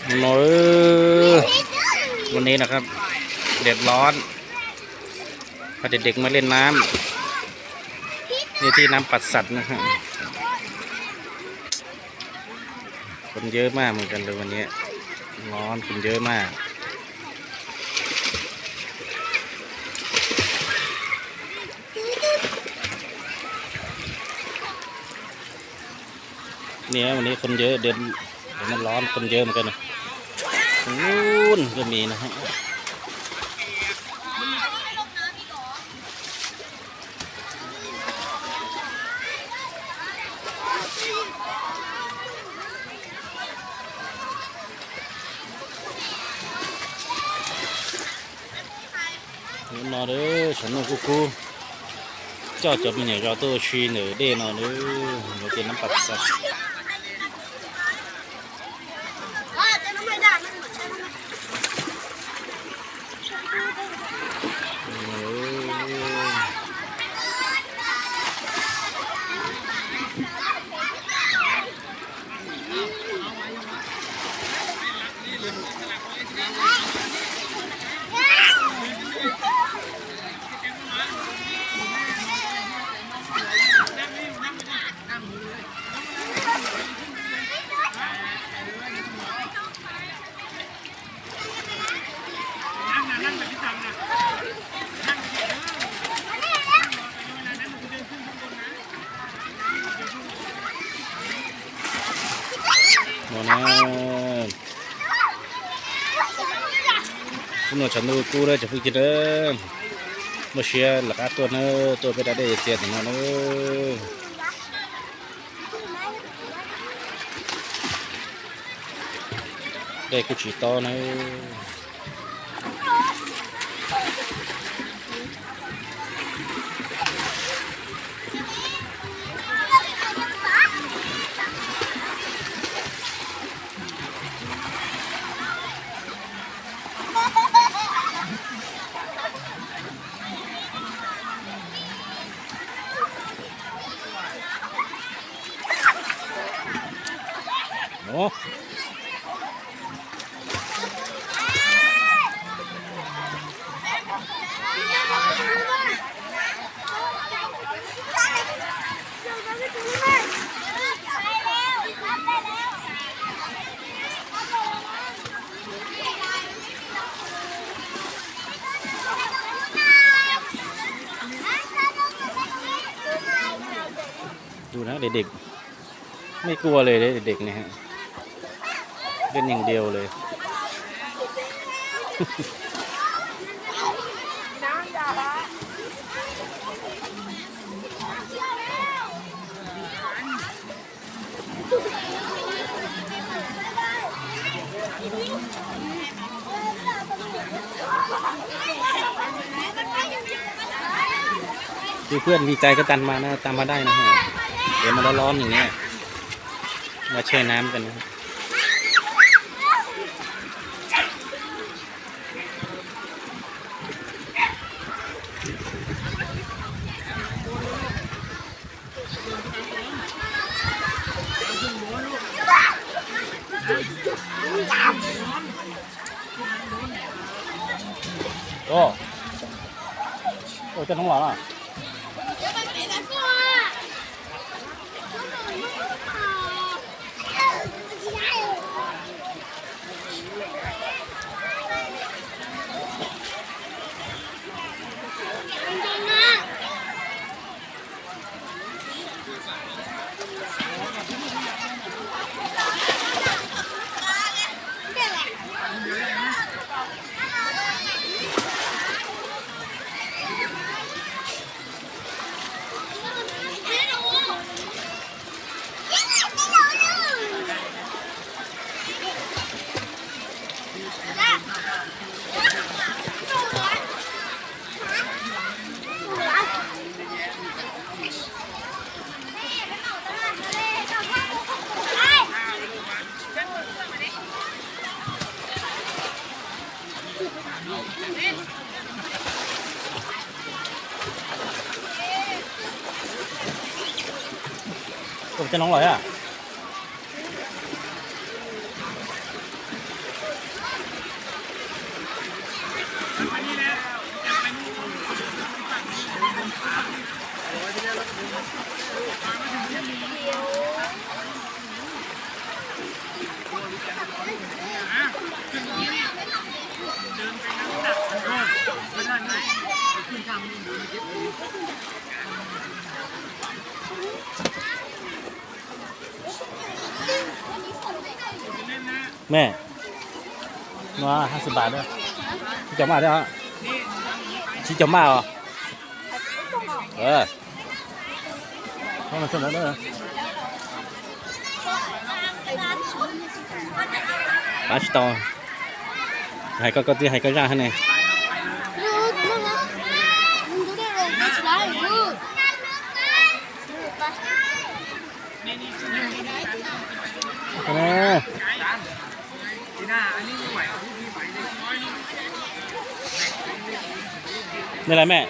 โอ้ย วันนี้นะครับ แดดร้อน พาเด็กๆมาเล่นน้ำ นี่ที่น้ำปัสสัตว์นะฮะ คนเยอะมากเหมือนกันเลยวันนี้ ร้อน คนเยอะมาก เนี่ยวันนี้คนเยอะ เดี๋ยว เดี๋ยวมันร้อน คนเยอะเหมือนกันนะ นู้นก็มีนะฮะ Hnub no, tshav ntuj kub kub, coj cov me nyuam zos tuaj ua si ntawm dej no, yuav tej nab pas xav. Hnub no tshav ntuj kub na cov phooj ywg na, muaj siab lawv qab tuaj na, tuaj peb da dej txias ntawm no na. Dej kuj tsis tob na. Du na, dim dim, mej kua le dim dim ne, dim nim diu le. Tus pliag vim cai koj tam mas, tam mas dai no, es mas lov lov nim niam, mas tshee nam tam no. Ua cov no lawm a. Mej, no hab xwb npam, tsib caug maj thiab, tsib caug maj os. Pab tsis tau, hais koj koj twb hais koj zaj hab ne. Nej lawm mej.